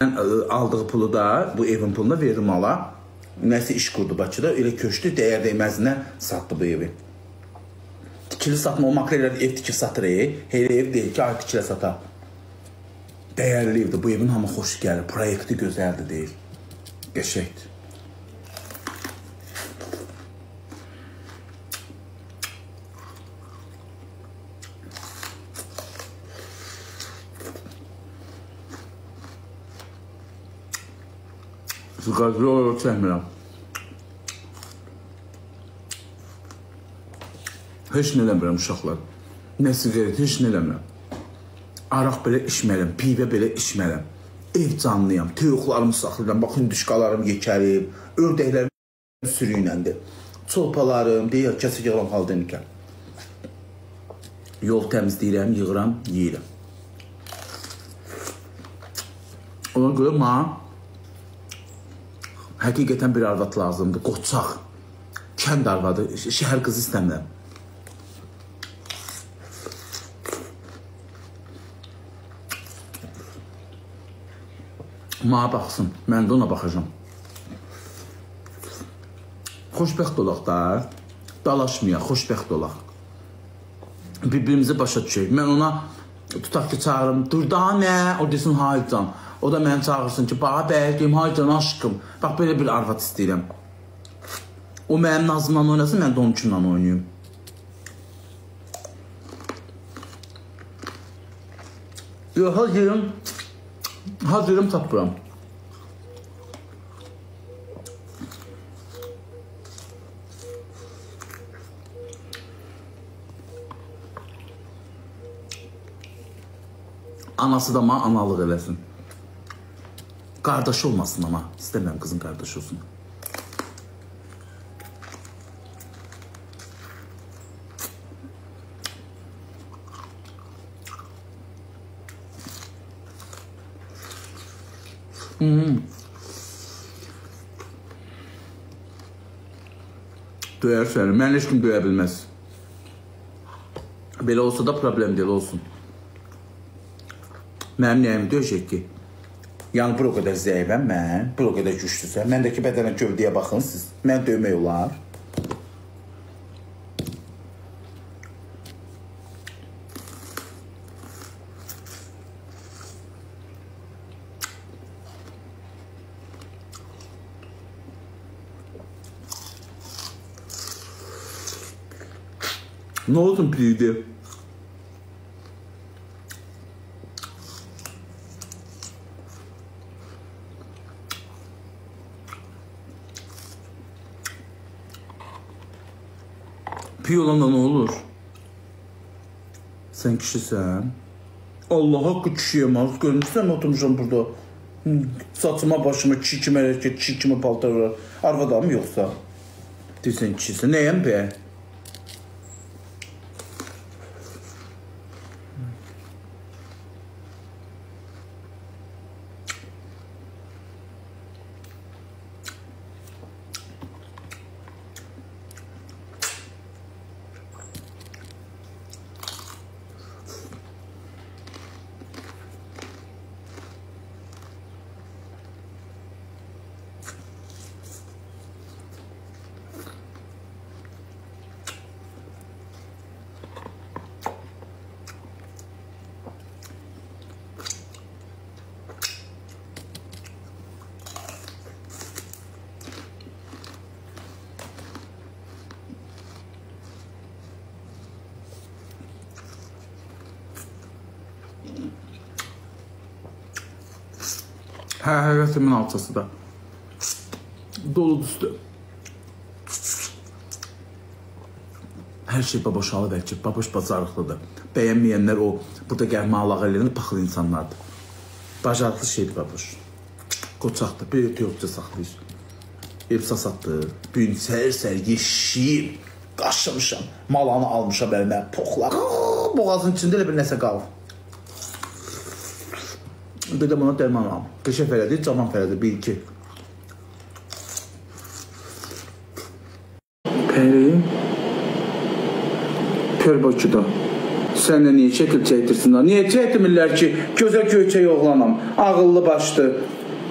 Aldığı pulu da, bu evin pulunu da verdim mala. Nəsə iş qurdu Bakıda, elə köçdü, dəyər dəyməzinə satdı bu evi. Tikili satma, o makrelər ev tikib satır, elə ev deyil ki, ay tikilə sata. Dəyərli evdir, bu evin hamı xoş gəlir, proyekti gözəldir deyil. Qəşəngdir. Siqaret yox, çəkmirəm. Heç nə eləmirəm uşaqlar. Nə siqaret, heç nə eləmirəm. Araq belə içmərəm, pivə belə içmərəm. Ev canlıyam, toyuqlarımı saxlayıram, baxın düşqalarım yekərib, ördəklərim sürüyünəndir. Çolpalarım, deyir, kəsə yığıram haldenikə. Yol təmizləyirəm, yığıram, yeyirəm. Ona görə mənə həqiqətən bir arvad lazımdır, qoçaq, kənd arvadı, şəhər qızı istəmirəm. Mənə baxsın, mən də ona baxacam. Xoşbəxt olaq da, dalaşmayaq, xoşbəxt olaq. Bir-birimizi başa düşək. Mən ona tutaq ki, çağırım, dur daha nə, o desin, hay can. O da məni çağırsın ki, bax, bəy, deyim, hay can, aşkım. Bax, belə bir arvad istəyirəm. O mənim nazımla oynasın, mən də onunkunla oynayım. Yox, hazırım, tapıram. Anası da mənə analıq eləsin. Qardaşı olmasın ama. İstəmirəm qızın qardaşı olsun. Döyər səni. Mən heç kim döyə bilməz. Belə olsa da problem deyil olsun. Mənim nəyimi döyəcək ki? Yəni, bura qədər zəifəm mən, bura qədər güclüsəm. Məndəki bədənə gövdəyə baxın siz. Mən döymək olar. Nə olsun piydi? Piy olanda nə olur? Sən kişisən. Allah haqqı kişiyəm. Görmüşsən, oturmuşam burada. Saçıma başıma kişi kimi hərəkət, kişi kimi paltar var. Arvadam yoxsa? Deyirsən kişisən. Nəyəm be? Hə, həvəsimin alçası da. Dolu üstü. Hər şey baboşalı bəlkə, baboş bacarıqlıdır. Bəyənməyənlər o, burada gəlmə alağı eləyən paxıl insanlardır. Bacarıqlı şeydir baboş. Qoçaqdır, bir toyuqca saxlayır. Elbisa satdı, bu gün səhər-səhər yeşiyim, qaşımışam, malanı almışam əlimə, poxla, boğazın içində elə bir nəsə qalır. Dedim ona dərman alım. Qəşəng fələdi, cavan fələdi, bir, iki. Pəri, Pər Bakıda. Sən də niyə şəkil çəkdirsinlər? Niyə çəkdirmirlər ki, gözəl göyçək oğlanam, ağıllı başlı.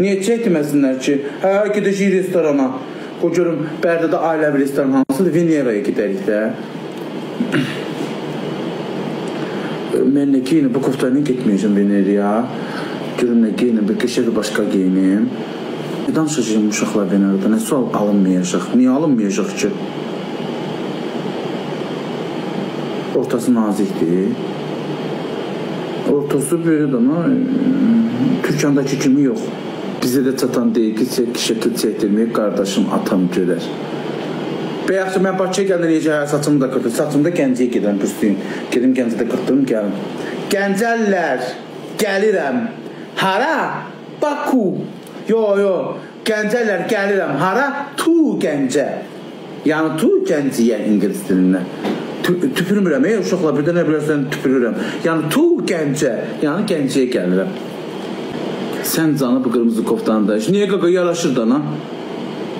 Niyə çəkdirməsinlər ki, hə, gedəcəyik restorana. Qoy görüm, Bərdədə ailəvi restoran hansıdır? Veneraya gedərik də. Mən nə geyinim, bu koftayla getməyəcəm Veneraya. Görüm nə geyinim, bir qəşəng başqa geyinim. Danışacağım uşaqlar Venerada, nə sual alınmayacaq? Niyə alınmayacaq ki? Ortası nazikdir. Ortası böyüdür ama Türkandakı kimi yox. Bizə də çatan deyil ki, şəkil çəkdirməyib, qardaşım, atam görər. Bəyəxsə, mən Bakıya gələndə necə saçımı da qırdım. Saçımı da Gəncəyə gedirəm, püslüyüm. Gedim Gəncədə qırdım, gəlim. Gəncəllər, gəlirəm. Hara? Baku. Yo, yo. Gəncəllər, gəlirəm. Hara? Tu Gəncə. Yəni, tu Gəncəyə ingilis dilində. Tüpürmürəm, ey uşaqlar, birdən nə bilərsən tüpürürəm. Yəni, tu Gəncə, yəni Gəncəyə gəlirəm. Sən canı bu qırmızı koftanı dayış. Niyə qaqa yaraşır da, lan?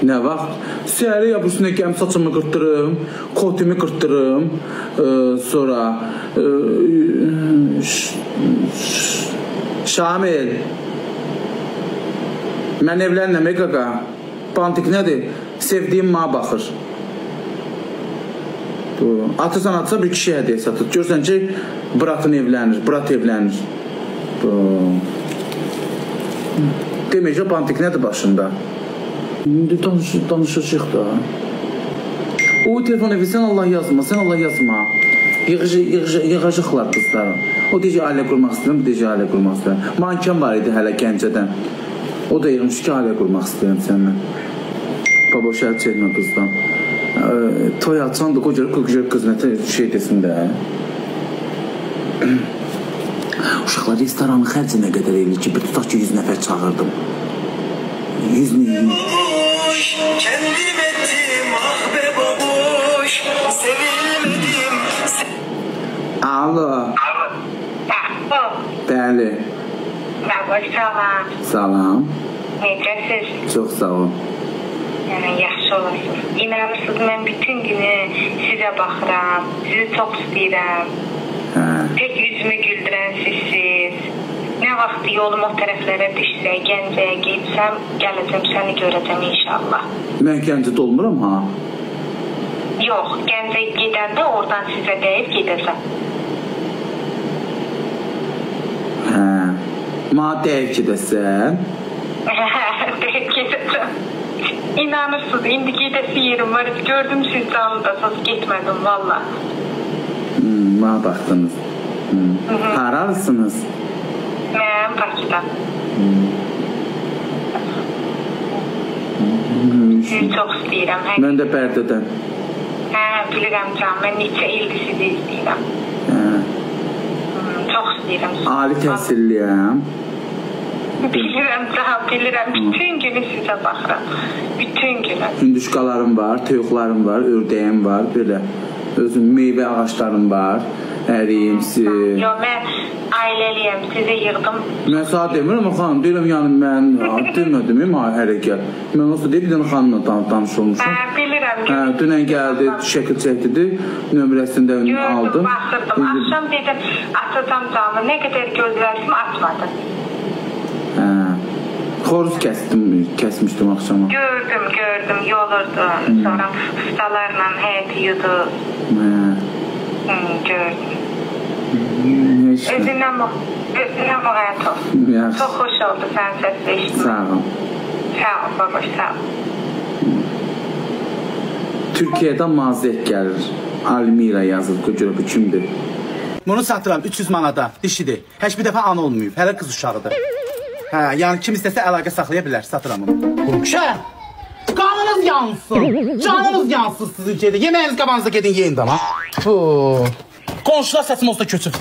Nə vaxt? Səhərə ya bu üstünə gəlm saçımı qırtdırım, kotimi qırtdırım, sonra Şamil, mən evlənməm, ey qaqa. Bantik nədir? Sevdiyim mənə baxır. Atırsan atsa bir kişi hədiyyə satır. Görsən ki, bratın evlənir, brat evlənir. Demək ki, bantik nədir başında? İndi danışacaq da. O telefon evi, sən Allah yazma, sən Allah yazma. Yığacaqlar qızları. O deyəcək ailə qurmaq istəyirəm, bu deyəcək ailə qurmaq istəyirəm. Manken var idi hələ Gəncədən. O da yığmış ki, ailə qurmaq istəyirəm səndən. Baboş əl çəkmə qızdan. Toy açan da qoy görür, qız nə şey desin də. Uşaqlar, restoranın xərci nə qədər eləyir ki, bir tutaq ki, 100 nəfər çağırdım. 100 Alo. Bəli. Salam. Salam. Necəsiz? Çox sağ ol. Yəni, yaxşı olasınız. İnanırsınız, mən bütün günü sizə baxıram, sizi çox istəyirəm. Tək üzümü güldürən sizsiz. Nə vaxt yolum o tərəflərə düşsə, Gəncəyə getsəm, gələcəm, səni görəcəm inşallah. Mən Gəncədə olmuram, ha? Yox, Gəncəyə gedəndə oradan sizə dəyib gedəcəm. Hə, mənə dəyib gedəsən? Dəyib gedəcəm. İnanırsınız, indi gedəsi yerim var. Gördüm siz canlıdasınız, getmədim valla. Mənə baxdınız. Haralısınız? Mən Bakıda. Sizi çox istəyirəm. Mən də Bərdədən. Hə, bilirəm can, mən neçə ildir sizi istəyirəm. Çox istəyirəm. Ali təhsilliyəm. Bilirəm, can, bilirəm. Bütün günü sizə baxıram. Bütün günü. Hündüşkalarım var, toyuqlarım var, ördəyim var, belə. Özüm meyvə ağaclarım var, əriyim, Yox, mən ailəliyəm, sizə yığdım. Mən sənə demirəm, xanım, deyirəm, yəni mən demədim, hərə gəl. Mən olsa deyir, bir dənə xanımla tanış olmuşum. Hə, bilirəm. Hə, dünən gəldi, şəkil çəkdirdi, nömrəsini də aldım. Gördüm, baxırdım. Axşam dedim, atacam canlı, nə qədər gözlərsim, atmadım. Hə, xoruz kəsmişdim axşama. Gördüm, gördüm, yolurdum. Sonra ustalarla həyəti yudu. Gördüm. Özünə müğayət ol. Çox xoş oldu sənin səsini eşitmək. Sağ ol. Sağ ol, babaş, sağ ol. Türkiyədən mazet gəlir. Almira yazır, görə bu kimdir? Bunu satıram 300 manata, dişidir. Heç bir dəfə ana olmayıb, hələ qız uşağıdır. Hə, yəni kim istəsə əlaqə saxlaya bilər, satıram onu. Qurmuşam. Qanınız yansın, canınız yansın sizin gedin. Yeməyiniz qabağınıza gedin, yeyin də, lan. Qonşular səsim olsa köçübdür.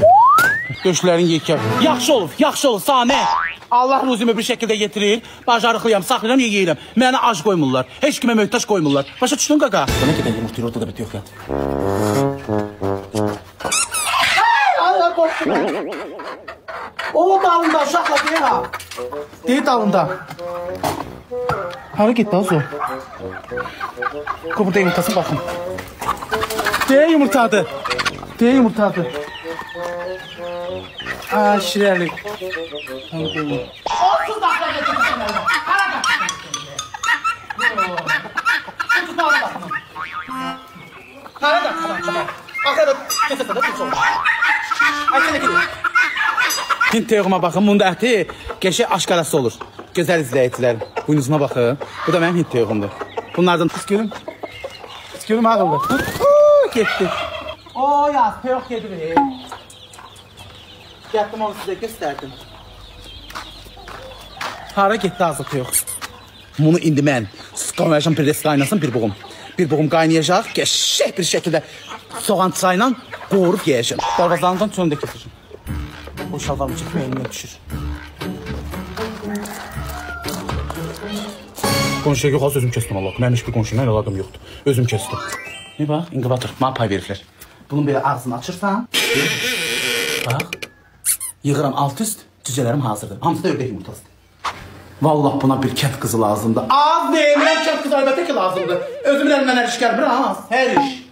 Döşlərin yekər. Yaxşı olub, yaxşı olub, Samə. Allah ruzimi bir şəkildə yetirir. Bacarıqlıyam, saxlayıram, yeyirəm. Mənə ac qoymurlar, heç kimə möhtac qoymurlar. Başa düşdün qaqa? Nə gedən yumurtayır, orada da bit yox ya. Ay, qorxdum. O dalında, uşaqla deyir ha. Deyir dalında. Hara getdi az o? Qoy burada yumurtasına baxın. Deyə yumurtadır. Deyə yumurtadır. Aa, şirəli. Onsuz da axıra getirmişəm onu. Hara qaçdın? Tutma ona baxın. Hara qaçdın? Axıra da keçəsə də tuts olur. Ay, sən də gedin. Hint toyuğuma baxın, bunun da əti qəşəng aşqarası olur. Gözəl izləyicilərim, buynuzuma baxın. Bu da mənim hint toyuğumdur. Bunlardan tut görüm. Tut görüm ağıllı. Getdi. O yaz, toyuq gedir. Gəldim onu sizə göstərdim. Hara getdi azı toyuq? Bunu indi mən qoyacağam, bir də qaynasın bir buğum. Bir buğum qaynayacaq, qəşəng bir şəkildə soğan çayla qovurub yeyəcəm. Darvazanından çölünü də keçirəcəm. O şalvarımı çəkmə elimdən düşür. Qonşuya yox, az özüm kəsdim Allah. Mənim heç bir qonşuyla əlaqəm yoxdur. Özüm kəsdim. Ne bax, inkubator, mənə pay veriblər. Bunun belə ağzını açırsan, bax, yığıram alt üst, cücələrim hazırdır. Hamısı da ördək yumurtasıdır. Vallah buna bir kənd qızı lazımdır. Az deyirəm, kənd qızı əlbəttə ki lazımdır. Özümün əlimdən hər iş gəlmir, az, hər iş.